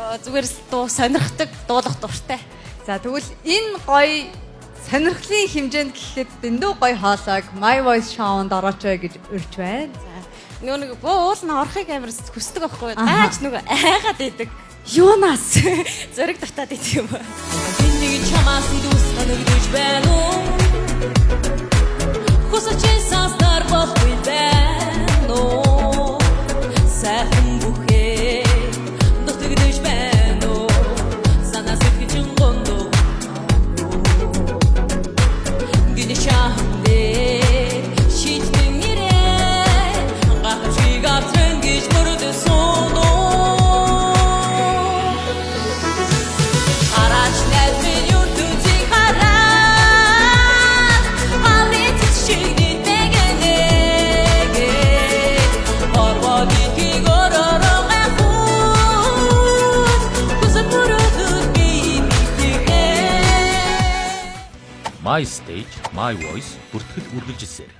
Зүгээр л дуу сонирхдаг, дуулах дуртай. За, тэгвэл энэ гоё сонирхлын хэмжээнд гэхэд дэндүү гоё хоолойг My Voice Show-нд орооч бай гэж урьж байна. За, нөгөө нэг бөө уул нь орохыг амар хүсдэг байхгүй. Дааж нөгөө айгаад идэг. Юунаас зориг дутаад идэг юм ба. Тэнийг чамаас илүү санагдаж байна уу? Хүсэж санснаар болохгүй байна уу? Сайхан бүхээ дутагдаж байна уу? Санаа сэтгэж гондоо гинэ шахандээ шийдтэн нэрээ гахшиг автран гэж мөрдөсөн уу? Хараач найз минь, ертөнцийг хараад хаврын цэц шиг нийтэгэнэгээд хорвоод идэхийг өрөөрөө гайхуул хүсэл мөрөөдөл бий битгэхээ. My Stage, My Voice бүртгэл үргэлжилсээр.